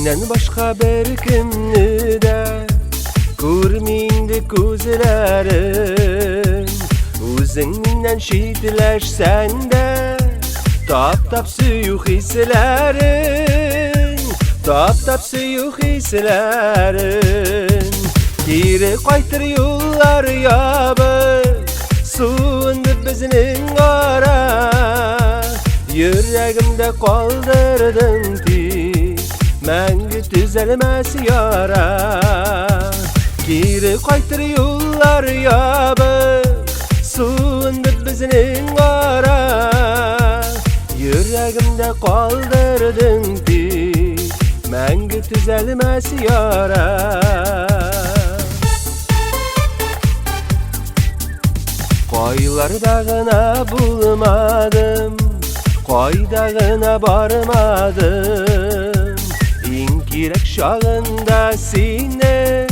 Синнән башка беркемне дә күрми инде күзләрем. Үзең миннән читләшсәң дә, тап-тап сөю хисләрен, тап-тап сөю хисләрен. Кире кайтыр юллар ябык, суынды безнең ара. Йөрәгемдә калдырдың тик, мәңге төзәлмәс яра. Кире кайтыр юллар ябык, суынды безнең ара. Йөрәгемдә калдырдың тик, мәңге төзәлмәс яра. Кайларда гына булмадым, кайда гына бармадым. Иң кирәк чагында сине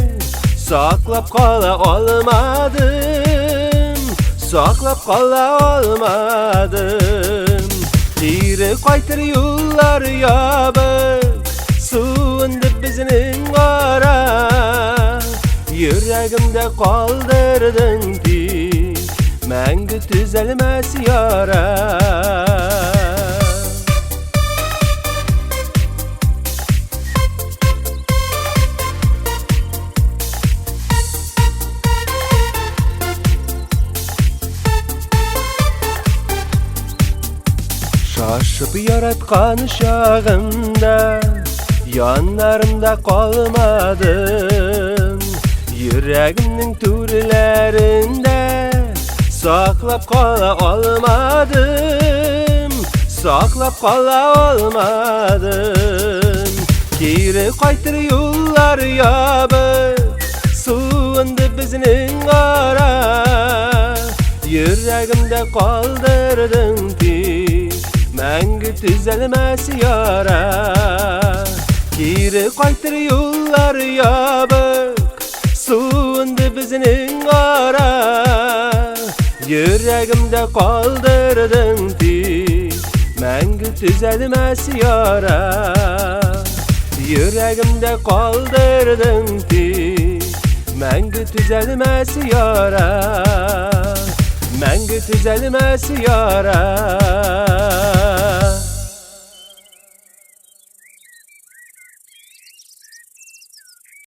саклап кала алмадым, саклап кала алмадым. Кире кайтыр юллар ябык, суынды безнең ара. Йөрәгемдә калдырдың тик, мәңге төзәлмәс яра. Шашып яраткан чагымда яннарымда калмадың. Йөрәгемнең түрләрендә саклап кала алмадым, саклап кала алмадым. Кире кайтыр юллар ябык, суынды безнең ара. Йөрәгемдә калдырдың тик, мәңге төзәлмәс яра. Кире кайтыр юллар ябык, суынды безнең ара. Йөрәгемдә калдырдың тик, мәңге төзәлмәс яра. Йөрәгемдә калдырдың тик, мәңге төзәлмәс яра. Мәңге төзәлмәс яра.